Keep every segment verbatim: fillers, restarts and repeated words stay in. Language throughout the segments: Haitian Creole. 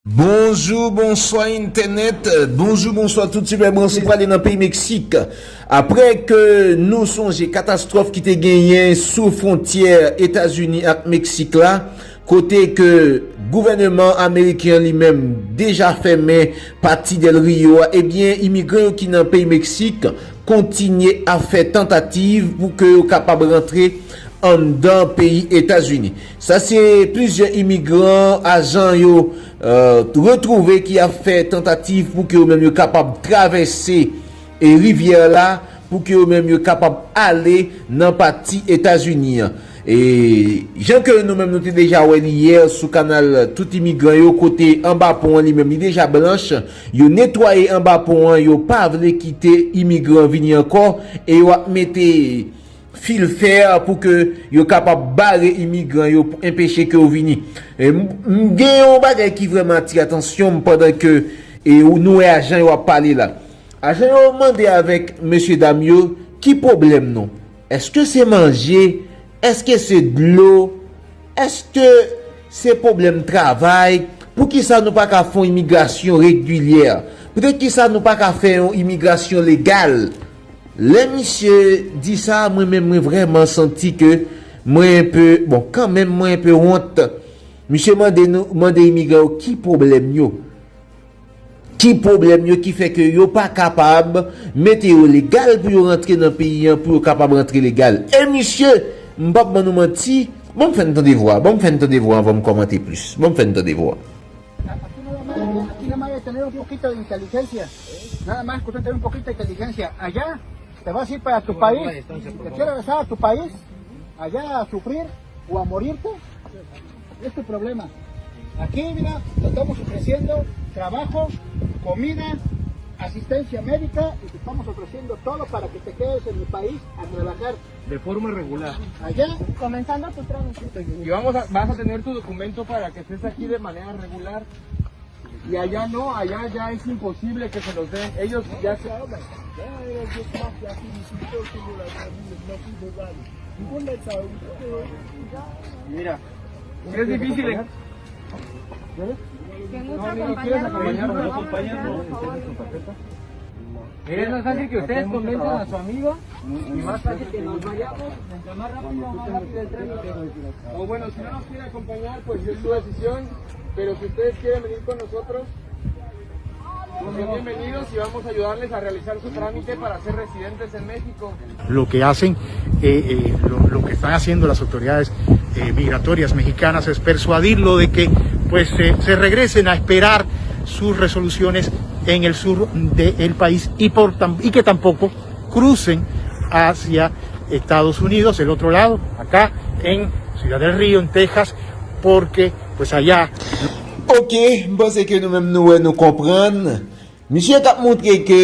Bonjou, bonswa entènèt, bonjou, bonswa tout sipè branche prale nan peyi Meksik. Apre ke nou sonje katastwòf ki te genyen sou fwontyè Etazini ak Meksik la, kote ke gouvèneman ameriken an li menm deja fèmen pati Del Rio a, ebyen, imigran yo ki nan peyi Meksik kontinye ap fè tantativ pou ke yo kapab rantre anndan peyi Etazini. Sa se plizyè imigran ajan yo eh, retwouve ki ap fè tantativ pou ke yo menm yo kapab travèse e rivyè la, pou ke yo menm yo kapab ale nan pati Etazini an. E jan ke nou menm nou te deja wè li yè sou kanal Tout Imigran yo, kote anba pon an li menm li deja blanch, yo netwaye anba pon an, yo pa vle kite imigran vini ankò, e yo ap mete fil fè pou ke yo kapab bare imigran yo, pou enpeche ke yo vini. E m, m gen yon bagay ki vrèman atire atansyon m pandan ke e, nou wè ajan yo ap pale la. Ajan yo mande avèk mesye dam yo, ki pwoblèm nou? Èske se manje? Èske se dlo? Èske se pwoblèm travay? Poukisa nou pa ka fè yon imigrasyon regilyè? Poutèt kisa nou pa ka fè yon imigrasyon legal? Lè misye di sa, mwen menm mwen vrèman santi ke mwen enpe, bon, kanmenm mwen enpe wont. Misye mande nou, mande imigran yo ki pwoblèm yo. Ki pwoblèm yo ki fè ke yo pa kapab mete yo legal pou yo rantre nan peyi an, pou yo kapab rantre legal. E misye, m p ap ban nou manti, ban m fè n tande vwa, ban m fè n tande vwa anvan m kòmante plis. Ban m fè n tande vwa. Aquí nada más, aquí nada más de tener un poquito de inteligencia. Nada más con tener un poquito de inteligencia. Allá te vas a ir para tu país. Te quieres regresar a tu país, allá a sufrir o a morirte. Es tu problema. Aquí, mira, te estamos ofreciendo trabajo, comida, asistencia médica y te estamos ofreciendo todo para que te quedes en el país a trabajar de forma regular. Allá. Comenzando tu trámite. Y vamos a, vas a tener tu documento para que estés aquí de manera regular. Y allá no, allá ya es imposible que se los den. Ellos ya se... Mira, es difícil. Tengo otra compañera. Mira, es más fácil que ustedes convenzan a su amigo y más fácil que nos vayamos, mientras más rápido, más rápido el trámite. O bueno, si no nos quiere acompañar, pues es su decisión, pero si ustedes quieren venir con nosotros, pues son bienvenidos y vamos a ayudarles a realizar su trámite para ser residentes en México. Lo que hacen, eh, eh, lo, lo que están haciendo las autoridades eh, migratorias mexicanas es persuadirlo de que pues se, se regresen a esperar sus resoluciones en el sur del país y, por, tam- y que tampoco crucen hacia Estados Unidos, el otro lado, acá en Ciudad del Río, en Texas, porque pues allá... Ok, m panse ke nou menm nou wè, nou konprann. Misye t ap montre ke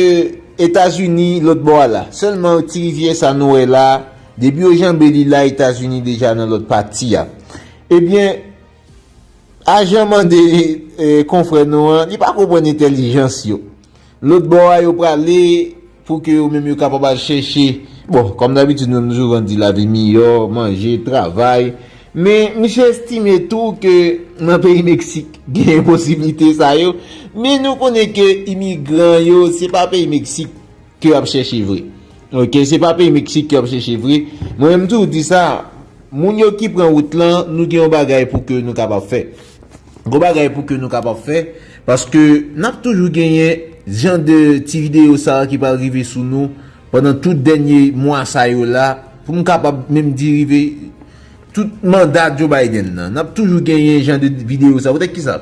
Etazini lòt bò a la. Sèlman ti rivyè sa nou wè la, depi yo janbe li la, Etazini deja nan lòt pati a. Ebyen, ajan mande eh, konfrè nou an, li pa konprann entèlijans yo. Lòt bò a yo prale pou ke yo menm yo kapab al chèche. Bon, kòm dabitid, nou toujou konn di lavi miyò, manje, travay. Men, misye estime tou ke nan peyi Meksik, gen posiblite sa yo. Men nou konnen ke imigran yo, se pa peyi Meksik ke y ap chèche vre. Ok, se pa peyi Meksik ke y ap chèche vre. Mwen menm tou di sa, moun yo ki pran wout lan, nou gen yon bagay pou ke nou kapab fè. Gon bagay pou ke nou kapab fè, paske n ap toujou genyen jan de ti videyo sa a ki pral rive sou nou pandan tout dènye mwa sa yo la, pou m kapab menm di rive tout manda Joe Biden nan. N ap toujou genyen jan de videyo sa. Poutèt kisa?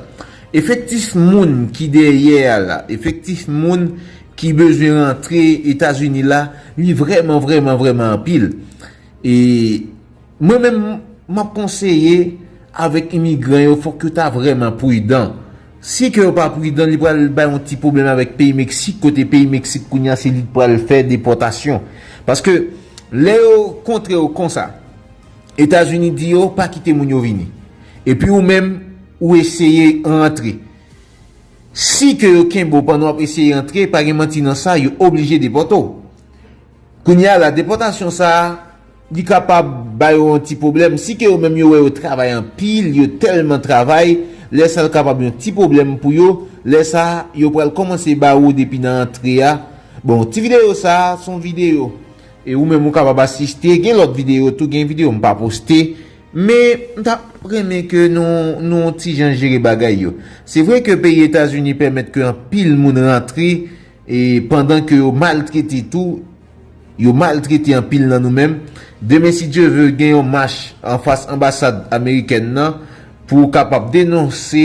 Efektif moun ki dèyè a la, efektif moun ki bezwen rantre Etazini la, li vrèman, vrèman, vrèman anpil. E mwen menm, m ap konseye avèk imigran yo, fòk yo ta vrèman pridan. Si ke yo pa pridan, li pral bay yon ti pwoblèm avèk peyi Meksik, kote peyi Meksik kounye a se li k pral fè depòtasyon. Paske lè yo kontre yo konsa, Etazini di yo pa kite moun yo vini. Epi ou menm, ou eseye rantre. Si ke yo kenbe w pandan w ap eseye antre, pa gen manti nan sa, yo oblije depòte w. Kounye a la, depòtasyon sa a, li kapab ba yo yon ti pwoblèm. Si ke yo menm yo wè yo travay anpil, yo tèlman travay, Lè sa l kapab yon ti pwoblèm pou yo. Lè sa a, yo pral kòmanse ba ou depi nan antre a. Bon, ti videyo sa a, se yon videyo. E ou menm ou kapab asiste. Gen lòt videyo tou, gen videyo m pa poste. Men, m t ap renmen ke nou, nou yon ti jan jere bagay yo. Se vre ke peyi Etazini pèmèt ke anpil moun rantre, e pandan ke yo maltrete tou, yo maltrete anpil nan nou menm. Demen, si Dye vle, gen yon mach anfas anbasad amerikèn nan pou kapab denonse,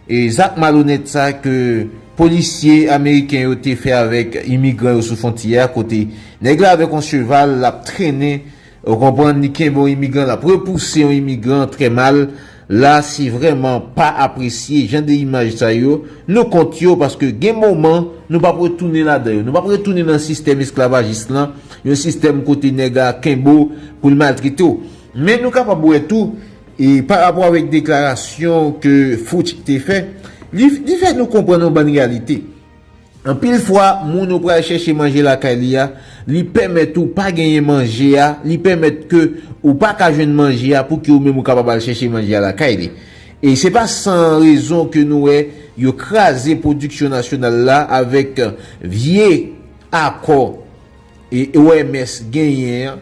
e, zak malonèt sa ke polisye ameriken yo te fè avèk imigran yo sou fwontyè a, kote nèg la avèk yon cheval, l ap trennen, ou konprann, li kenbe yon imigran, l ap repouse yon imigran trè mal. La, se vrèman pa apresye jan de imaj sa yo. Nou kont yo, paske gen moman, nou p ap retounen ladan yo. Nou p ap retounen nan sistèm esklavajis lan, yon sistèm kote nèg a kenbe w pou l maltrete w. Men nou kapab wè tou, e pa rapò avèk deklarasyon ke Fouch te fè, li, li fè nou konprann yon bann reyalite. Anpil fwa, moun ou pral chèche manje lakay li a, li pèmèt ou pa genyen manje a, li pèmèt ke ou pa ka jwenn manje a pou ke ou menm ou kapab al chèche manje a lakay li. E se pa san rezon ke nou wè yo kraze pwodiksyon nasyonal la avèk vye akò e O M S genyen an,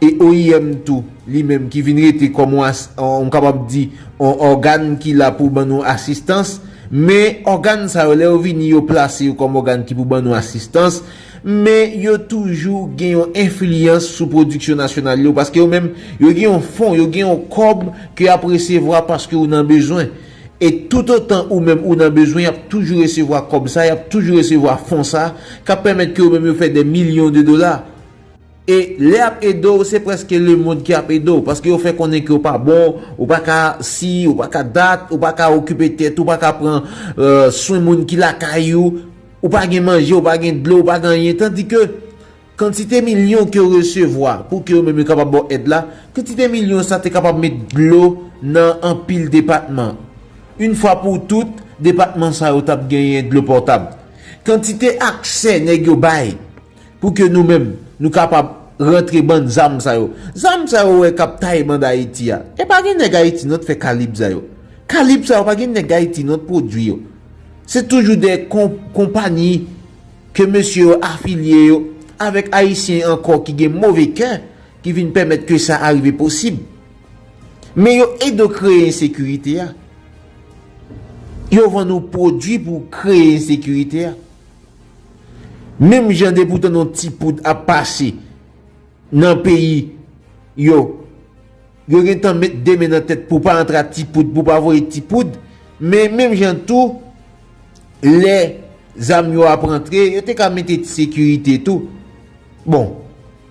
e O I M tou, li menm ki vin rete kòm yon as-, on, m kapab di, yon ògàn ki la pou ban nou asistans, men ògàn sa yo, lè yo vini, yo plase yo kòm ògàn ki pou ban nou asistans, men yo toujou gen yon enfliyans sou pwodiksyon nasyonal yo, paske yo menm, yo gen yon fon, yo gen yon kòb ke y ap resevwa paske ou nan bezwen. E toutotan ou menm ou nan bezwen, y ap toujou resevwa kòb sa, y ap toujou resevwa fon sa, k ap pèmèt ke yo menm yo fè dè milyon de dola. E lè y ap ede w, se prèske lemonn ki ap ede w, paske yo fè konnen ke w pa bon, ou pa ka si, ou pa ka dat, ou pa ka okipe tèt ou, ou pa ka pran, euh, swen moun ki lakay ou, ou pa gen manje, ou pa gen dlo, ou pa gen anyen, tandike kantite milyon ke yo resevwa pou ke yo menm yo kapab ba w èd la, kantite milyon sa te kapab met dlo nan anpil depatman. Yon fwa pou tout, depatman sa yo t ap genyen dlo potab. Kantite aksè nèg yo bay pou ke nou menm, nou kapab rantre bann zam sa yo. Zam sa yo wè k ap taye banda Ayiti a. E pa gen nèg Ayiti non t fè kalib sa yo. Kalib sa yo pa gen nèg Ayiti non t pwodui yo. Se toujou de kon-, konpayi ke mesye yo afilye yo avèk Ayisyen ankò ki gen move kè ki vin pèmèt ke sa arive posib. Men yo ede w kreye ensekirite a. Yo vann ou pwodui pou kreye ensekirite a. Menm jan depi w tann yon ti poud ap pase nan peyi yo, yo gentan met de men nan tèt pou pa antre ak ti poud, pou pa voye ti poud. Men menm jan tou, lè zam yo ap rantre, yo te ka mete ti sekirite tou. Bon,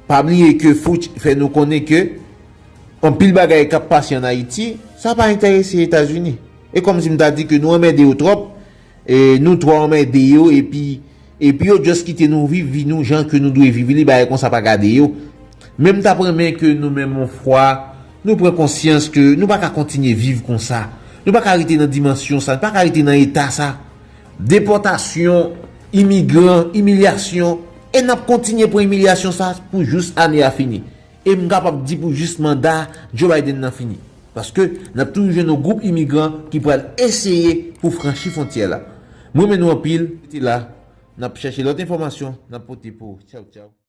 pa bliye ke Fouch fè nou konnen ke anpil bagay k ap pase ann Ayiti, sa pa enterese Etazini. E kòmsi m ta di ke nou anmède yo twòp, e nou twò anmède yo, epi, epi yo just kite nou viv vi nou jan ke nou dwe viv li, bagay konsa pa gade yo. Men m t ap renmen ke nou menm yon fwa, nou pran konsyans ke nou pa ka kontinye viv konsa. Nou pa ka rete nan dimansyon sa, nou pa ka rete nan eta sa. Depòtasyon, imigran, imilyasyon, e n ap kontinye pran imilyasyon sa pou jous ane a fini. E m kapab di pou jis manda Joe Biden nan fini. Paske n ap toujou jwenn yon gwoup imigran ki pral eseye pou franchi fwontyè la. Mwen renmen nou anpil, rete la, n ap chèche lòt enfòmasyon, n ap pote pou ou. Tchaw, tchaw.